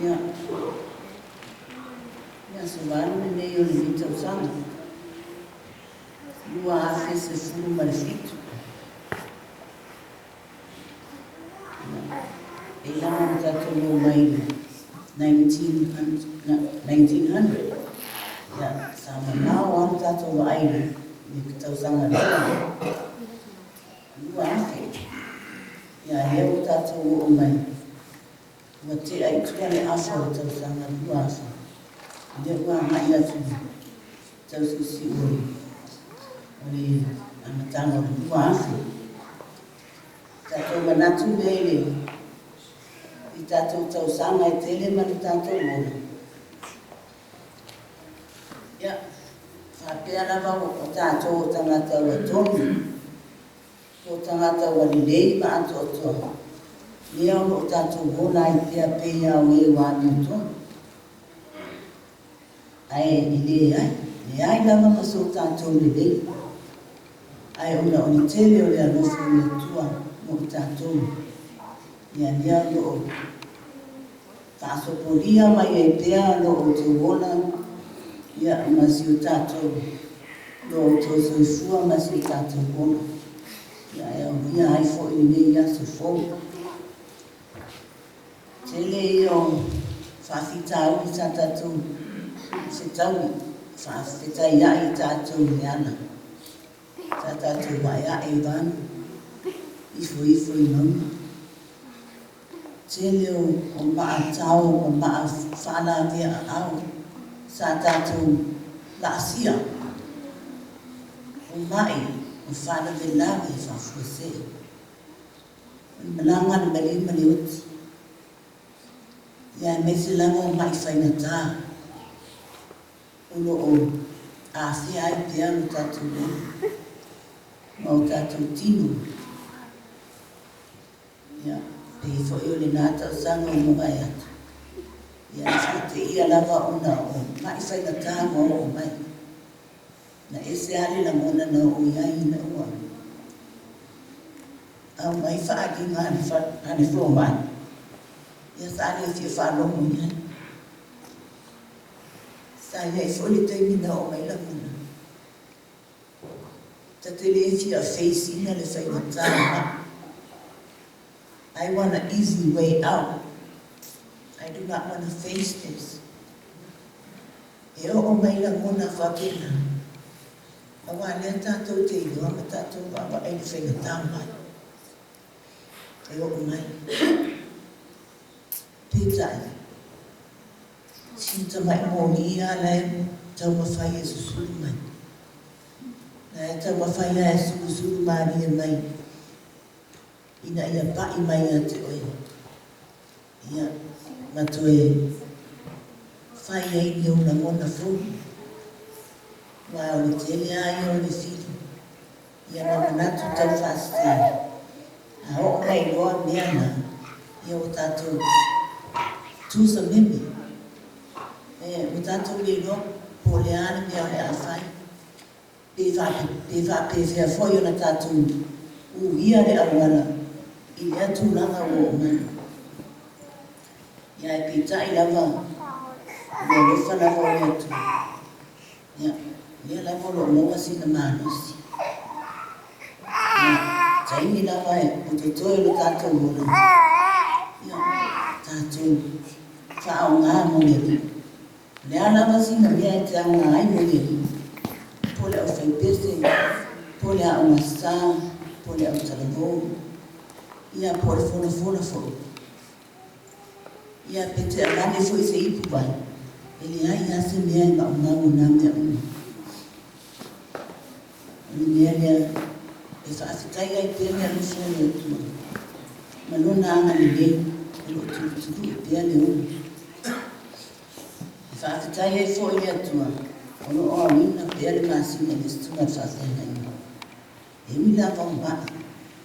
Ia, le aso 8 lenei o lenei tausaga 2017. E lava na tatou oo mai i le 1900, ia, sa mamao lava le tatou vaai i le tausaga 2000. Ia, a lea ua tatou oo mai, ua tea i tua le afa o le tausaga 2000, lea ua agai atu i le tausiusiu o le amataga o le 2000. Tatou manatu lea i le i tatou tausaga e tele ma le tatou ola. Ia, faapea lava o tatou o tagata ua tonu, po o tagata ua lelei ma atoatoa, lea o lo o tatou ola ai pea pei lava o e ua amiotonu. Ae e leai, leai lava ma so tatou lelei, ae ona o le tele o le alofa o le Atua mo i tatou, ia lea o lo o faasopolia mai ai pea lo outou ola, ia, ma si o tatou, lo outou soifua ma si o tatou ola, ia, e aulia ai foi lenei aso fou. Tele ia o faafitauli sa tatou fetaui, faafetaiai tatou i le ala, sa tatou aeae i vanu, ifoifo i mauga. Tele o maatao ma maa faalavea aao sa tatou laasia, o mai o faalavelave faafuasei. O le malaga a le maliu ma le oti, ia aemaise lava o ma'i faigata o lo o afea ai pea lo tatou ola ma o tatou tino. Ia, pei foi o lena tausaga ua mavae atu, ia na faateia lava ona o ma'i faigata ua oo mai. Na ese lava le lagona na oo i ai ina ua aumai faaaliga a le fomai, ia sa le fia faalogo i ai. Sa i ai foi le taimi na oo mai lagona, ta te le fia face ina le faigata o ma'i. I want an easy way out. I do not want to face this. E oo mai lagona faapena, aua lea tatou te iloa ma tatou vaavaai i le faigata o mai. E oo mai. Peitai, sina tamai moli lava la e taumafai e susulu mai. La e taumafai lava e sulusulu malie mai ina ia pai mai ia te oe, ia, ma toe fai ai ni ou lagona fou. Aua o le tele lava ia o le fili, ia ma manatu taufaasese, a oo mai loa mea na, ia ua tatou tusa meme. E, ua tatou le iloa po o le a le mea o le a fai, pe faapefea foi ona tatou uia le auala i lea tulaga ua oo mai. Ia ae peitai lava, o le alofa lava o le Atua, ia, lea lava o lo o maua sina malosi. Ia, taimi lava o totoe lo tatou ola, ia, tatou faaaoga mo le Alii. O le a lava sina mea e te aoga ai mo le Alii, po o le aufaipese, po o le aoga sa, po o le autalavou, ia, po o le folafola foi. Ia, pe te avane foi se ipu vai, e leai lava se mea e maumau o nā mea uma. O le mea lea e faafetai ai pea le alofa o le Atua ma Lona agalelei o lo o tulutulu'u pea le ola. E faafetai ai foi le Atua o lo o aoina pea le masina i le susuga i le faafeagaiga. E ui lava o ma'i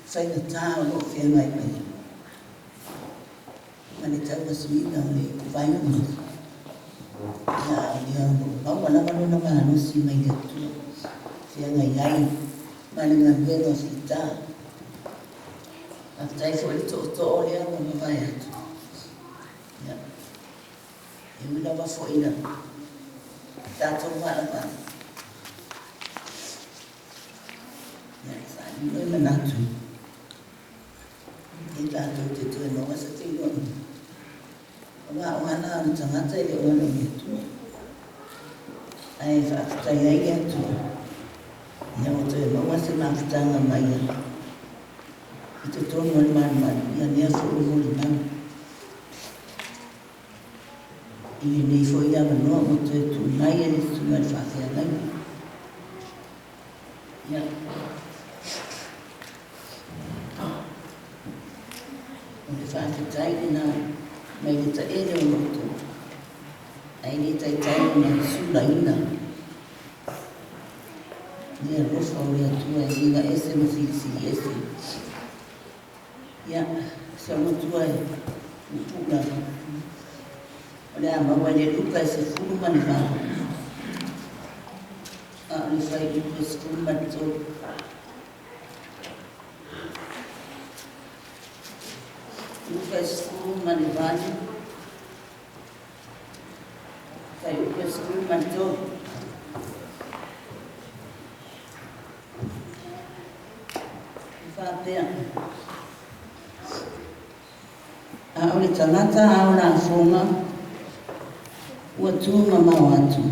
faigata o lo o feagai mai ai ma le tauasuina o le ipuvai o ma'i, ia a o lea o lo o maua lava lona malosi mai le Atua feagai ai ma le galuega fita. Faafetai foi i le tootoo lea ua mavae atu. Ia. E ui lava foi ina tatou valavala, ia, e faalilo e manatu e tatou te toe maua se feiloaiga, aua o ala o le tagata e le o ala i le Atua. Ae faafetai ai le Atua, ia ua toe maua se mafutaga mai ia i totonu o le malumalu, ia lea foi ua molimau i lenei foi avanoa ua toe tuu mai e le Susuga i le Faafeagaiga. Ia, o le faafetai lena mai le taele o loto, ae le taitai ona sulaina le alofa o le Atua e viga ese ma silisili ese. Ia, si ou matua e puupuu lava, o le a maua i le Luka e 18, a o le fuaiupu e 13. Luka e 18, fuaiupu e 13. E faapea, A o le tagata ao lafoga ua tu mamao atu,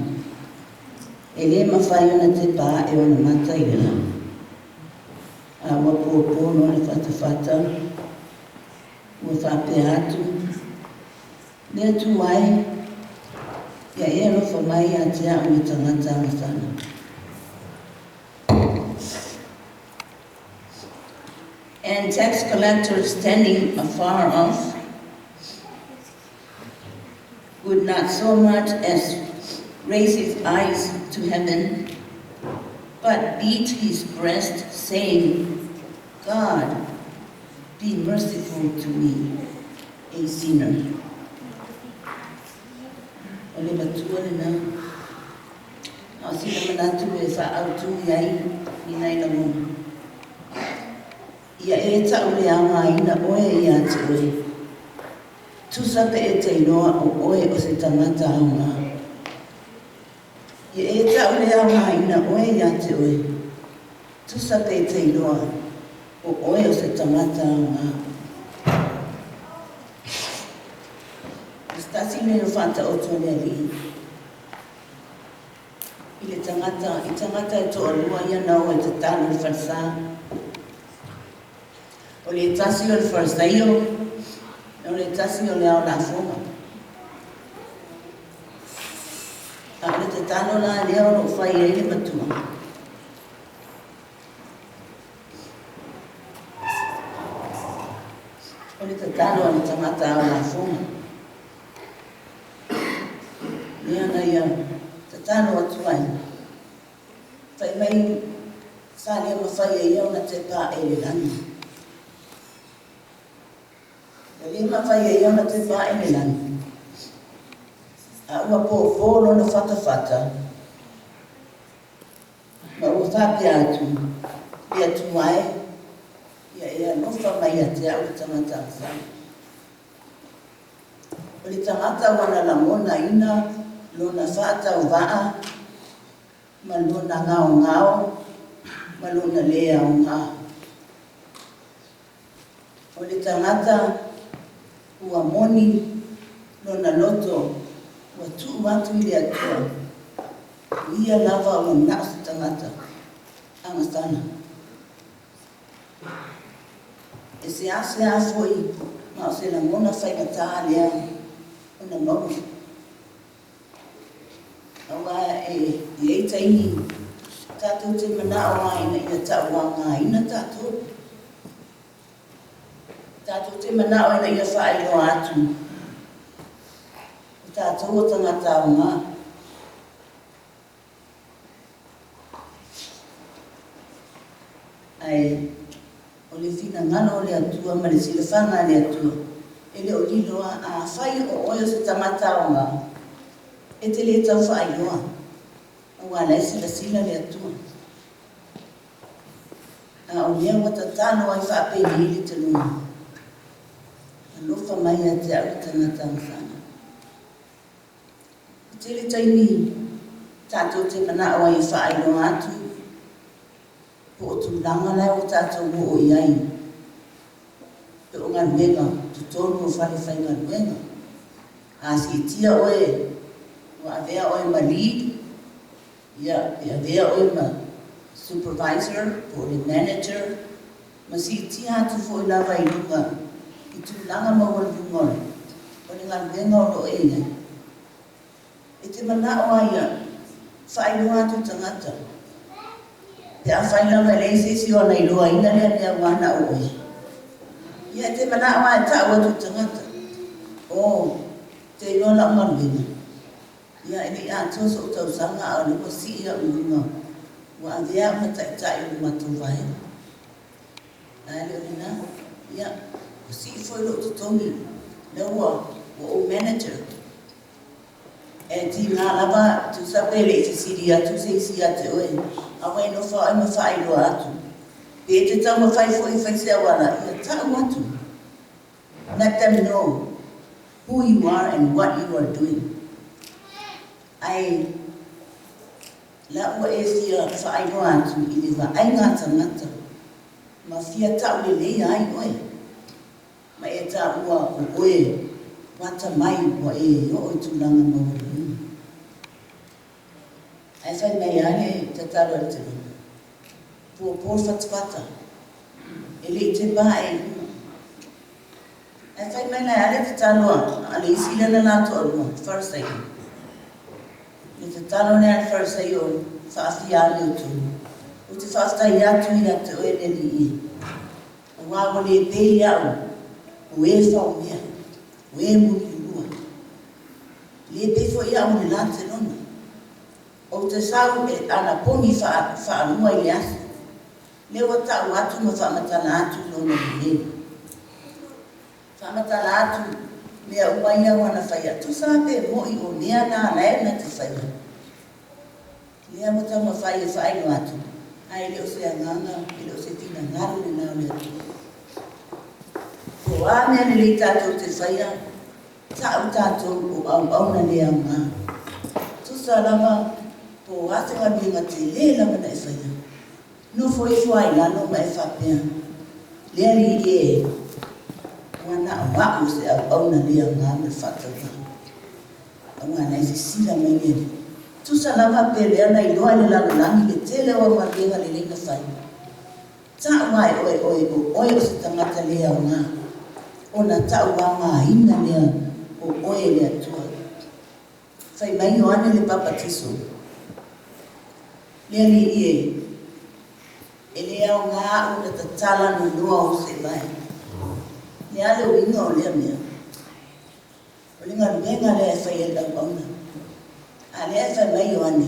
e le mafai ona tepa ae ona mata i le lagi, a ua pōpō lona fatafata, ua faapea atu, Le Atua e, ia e alofa mai ia te au le tagata agasala. And tax collectors standing afar off would not so much as raise his eyes to heaven, but beat his breast, saying, God, be merciful to me, a sinner. O le matua lena. A o sina manatu e faaautu i ai ni nai lagona. Ia e tauleaogaina oe ia te oe. Tusa pe e te iloa o oe o se tagata aoga. Ia e tauleaogaina oe ia te oe. Tusa pe e te iloa o oe o se tagata aoga. O se tasi lenei o faataoto a le Alii i le tagata, i tagata e toalua ia na o e tatalo i le falesa. O le tasi o le Farisaio, o le tasi o le ao lafoga. A o le tatalo la lea o lo o fai ai le matua. O le tatalo a le tagata ao lafoga. Lea na ia tatalo atu ai. Fai mai sa le mafai e ia ona tepa ae i le lagi. Ua le mafai e ia ona tepa ae i le lagi, a ua pōpō lona fatafata, ma ua faapea atu, Le Atua e, ia e alofa mai ia te au le tagata agasala. O le tagata ua na lagonaina lona faatauvaa ma lona gaogao ma lona lē aoga. O le tagata ua moni lona loto ua tuu atu i le Atua, o ia lava ua na o se tagata agasala. E seasea foi ma o se lagona faigata lea ona maua. Aua e i ai taimi tatou te manao ai ina ia tauagaina tatou. Tatou te manao ina ia faailoa atu o tatou o tagata aoga. Ae o le finagalo o le Atua ma le silafaga a le Atua, e le o lilo a afai o oe o se tagata aoga, e te le tau faailoa, aua la e silasila le Atua. A o lea ua tatalo ai faapenei le taloga, alofa mai ia te au le tagata agasala. Tele taimi tatou te manao ai e faailoa atu po o tulaga la ua tatou oo i ai pe o galuega totonu o fale faigaluega. A siitia oe ua avea oe ma lead, ia, pe avea oe ma supervisor po o le manager, ma siitia atu foi lava i luga i tulaga maualuluga o le galuega o lo o e i ai. E te manao lava ia faailoa atu i tagata, pe afai lava e leai se isi o ana iloaina lea mea ua ana o oe. Ia e te manao lava e tau atu i tagata, Oh, te iloa lau galuega. Ia e le i atoa so'u tausaga a o lea ua sii au i luga, ua avea au ma taitai o le matou vaega. Ae le o lena, ia, ua sii foi lo'u totogi, lea ua ou manager. E tiga lava, tusa pe le i fesili atu se isi ia te oe, a ua e nofo lava oe ma faailoa atu. Pe e te taumafai foi e fai se auala, ia tau atu. Let them know who you are and what you are doing. Ae la ua e fia faailoa atu i le vaaiga a tagata ma fia tauleleia ai oe, ma e taua o oe ua atamai ua e oo i tulaga maualuluga. Ae fai mai lava le tatalo a le tagata, Puapuo le fatafata, e le i tepa ae i luga. Ae fai mai la e a le tatalo a le isi lea na la toalua, le Farisaio. Le tatalo lea a le Farisaio faafia amiotonu, Ou te faafetai atu ia te oe le Alii e, aua ua le pei au o e faomea, o e mulilua. E le pei foi au o le latelona. Ou te sau e anapogi faalua i le aso, lea ua tau atu ma faamatala atu lona lelei. Faamatala atu mea uma ia ua na faia, tusa lava pe mo'i o mea na ala ai ona te faia. Lea ua taumafai e faailoa atu, ae le o se agaga, e le o se finagalo lena o le Atua. Po o a mea lelei tatou te faia, Tau tatou o auauna le aoga. Tusa lava po o a se galuega tele lava na e faia, nofo ifo lava i lalo ma e faapea, Le Alii e, ua na o a'u o se auauna le aoga ma le faatauvaa. Aua la e sisila mai le Alii. Tusa lava pe lea na iloa e le lalolagi le tele o au galuega lelei na fai. Tau ae oe oe o oe o se tagata le aoga, ona tau aogaina lea o oe e le Atua. Fai mai Ioane le Papatiso, Le Alii e, e le aoga aʻu ona tatala nonoa ou seevae. Le a le uiga o lea mea? O le galuega lea e fai e le auauna. A lea e fai mai Ioane,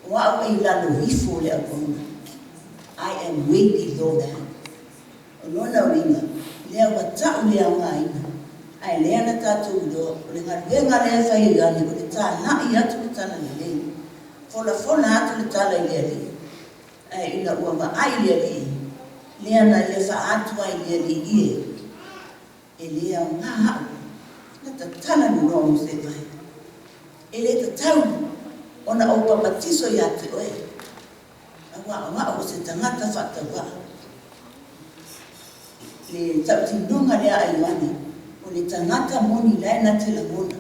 O au e i lalo ifo o le auauna. I am way below that. O lona uiga, lea ua tau le aogaina, ae lea na tatou iloa, o le galuega lea e fai e Ioane, o le talai atu le talalelei, folafola atu le tala i le Alii. Ae ina ua vaai le Alii, lea na ia faaatu ai i le Alii e. E le aoga a'u na tatala nonoa mo se vae. E le tatau ona ou papatiso iā te oe, auā o a'u o se tagata faatauvaa. Le tautinoga lea a Ioane, o le tagata moni lae na te lagona.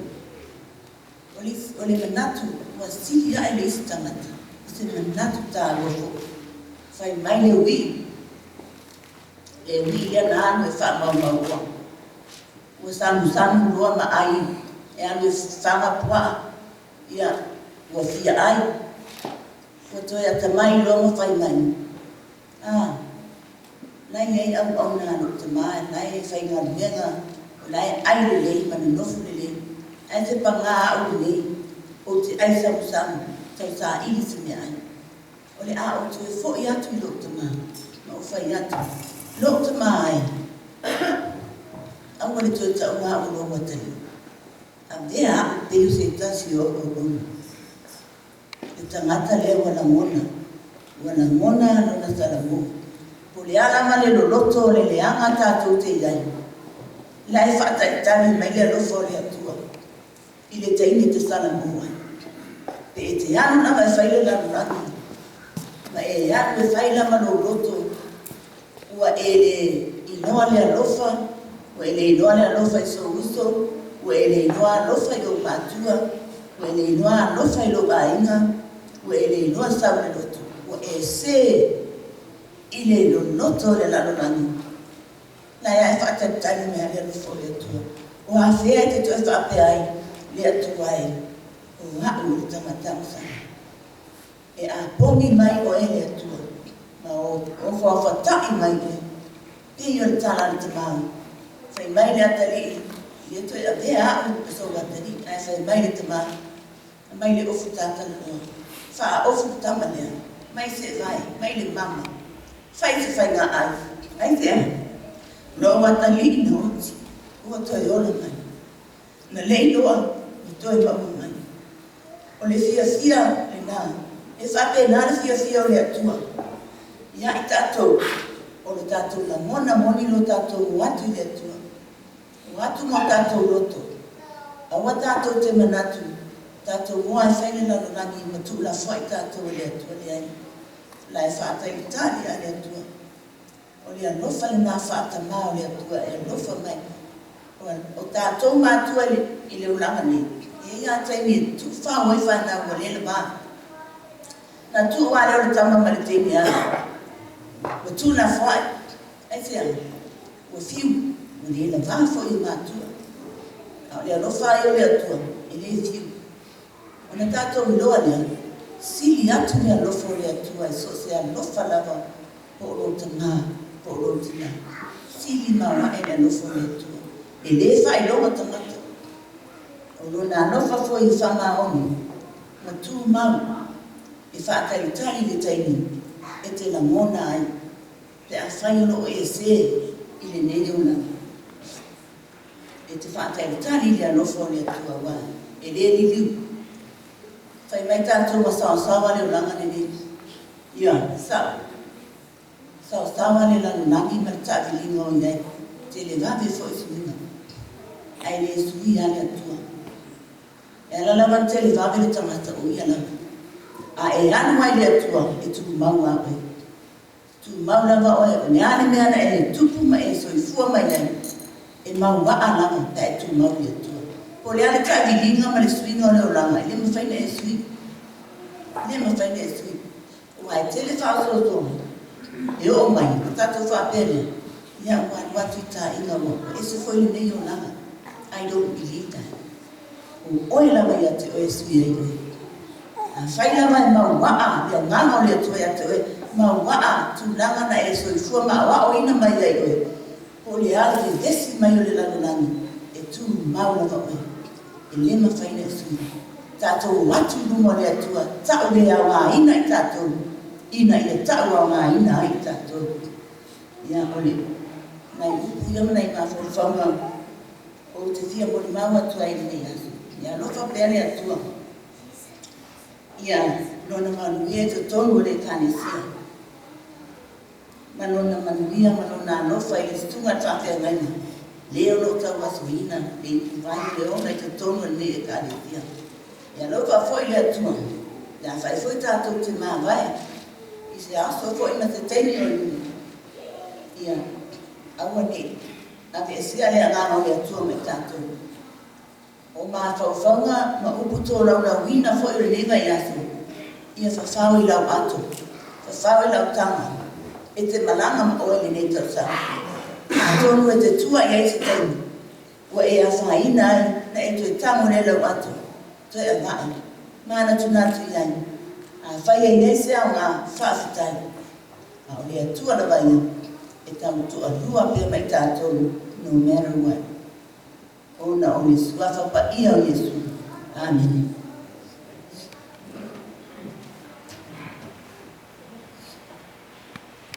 O le manatu ua sili a'e le isi tagata, o se manatu tāua fo'i. Fai mai le ui'i. Le ui'i lea na alu e faamaumauoa. Ua samusanu loa ma ai e alu e faga puaa, ia, ua fia ai. Ua toe atamai loa ma fai mai, A, la e i ai auauna a lou tamā, la e faigaluega, o la e ai lelei ma nonofo lelei, ae te pagā au lenei, ou te ai samusamu, tau saili se meaai. O le a ou toe foi atu i lou tamā, ma ou fai atu, Lou tamā e, aua le toe taua au o lou atalii. Avea a'u pei o se tasi o au auauna. Le tagata lea ua lagona, ua lagona lona salamou. Po o le a lava le loloto o le leaga tatou te i ai, la e faatalitali mai le alofa o le Atua i le taimi e te salamou ai. Pe e te alu lava e fai le lalolagi, ma e alu e fai lava lou loto, ua e le iloa le alofa, ua e le iloa le alofa i sou uso, ua e le iloa alofa i ou matua, ua e le iloa alofa i lou aiga, ua e le iloa sau le loto, ua e sē i le loloto o le lalolagi. La e a e faatalitali mai lava le alofa o le Atua. O afea e te toe faapea ai, Le Atua e, o a'u o le tama tagosama. E apogi mai oe e le Atua, ma ofaofata'i mai oe. Pei o le tala a le tama, fai mai le atalii, E le toe avea a'u ma sou atalii, ae fai mai le tama, Aumai le ofu ta talanoa. Faaofu le tama lea, mai seevae, mai le mama. Fai se faiga ai. Aisea? Lou atalii na oti, ua toe ola mai. Na le iloa, ua toe maua mai. O le fiafia lena. E faapena le fiafia o le Atua ia i tatou, o lo tatou lagona moni lo tatou o atu i le Atua. O atu ma o tatou loto. Aua tatou te manatu, tatou oa e fai le lalolagi ma tuulafoai tatou e le Atua. Leai. O la e faatalitali a le Atua. O le alofa lena faatamā o le Atua e alofa mai. O tatou matua i le olaga nei, e i ai lava taimi e tuufau ai fanau ua le lava. Na tuu lava lea o le tama ma le teine ala, ua tuulafoai. Aisea? Ua fiu, ua le lava foi i matua. A o le alofa lava ia o le Atua, e le fiu. Ona tatou iloa lea, sili atu le alofa o le Atua i so o se alofa lava po o lou tama po o lou tina. Sili maoae le alofa o le Atua. E le faailoga tagata. O Lona alofa foi e faamaoni ma tumau e faatalitali le taimi e te lagona ai pe afai o lo o e sē i lenei olaga. E te faatalitali i le alofa o le Atua aua e le liliu. Fai mai tatou ua saosaoa le olaga lenei. Ia, sao. Saosaoa le lalolagi ma le taaviliga o i ai. Televave foi suiga. Ae le suia lava le Atua. E ala lava ona televave le tagata o ia lava. A e alu ai i le Atua, e tumau lava oe. Tumau lava oe, o le a le mea na e tupu ma e soifua mai ai, e mauaa lava pe a e tumau i le Atua. Po o le a le taaviliga ma le suiga o le olaga, e le mafai ona e sui. E le mafai ona e sui. Aua e tele faaosoosoga e oo mai, ona tatou faapea lea, ia ua alu atu i taaiga ua ese foi lenei olaga. I don't believe that. O oe lava ia te oe e sui ai oe. Afai lava e mauaa le agaga o le Atua ia te oe, mauaa tulaga na e soifua ma aoaoina mai ai oe, po o le a le vevesi mai o le lalolagi, e tumau lava oe. E le mafai ona e sui. Tatou o atu i luma o le Atua, tau le aogaina i tatou, ina ia tau aogaina ai i tatou. Ia, o le nai upu ia ma nai mafaufauga ou te fia molimau atu ai i lenei aso. Ia alofa pea le Atua ia Lona manuia i totonu o le Ekalesia, ma Lona manuia ma Lona alofa i le susuga i le faafeagaiga, le o lo o tauasoina le ipuvai o le ola i totonu o lenei Ekalesia. Ia alofa foi le Atua, pe afai foi tatou te mavae i se aso foi ma se taimi o i luma, ia aua ne i Aveesea le agaga o le Atua ma i tatou. O mafaufauga ma upu tolaulauina foi o lenei vaiaso, ia fafao i lau ato, fafao i lau taga, e te malaga ma oe i lenei tausaga. Atonu e te tua i ai se taimi ua e afaina ai na e toe tago lea i lau ato, toe avae, manatunatu i ai. Afai e i ai se aoga, faafetai. A o le Atua lava ia e tau toalua pea ma i tatou no matter what, ona o le Suafa Paia o Iesu. Amene.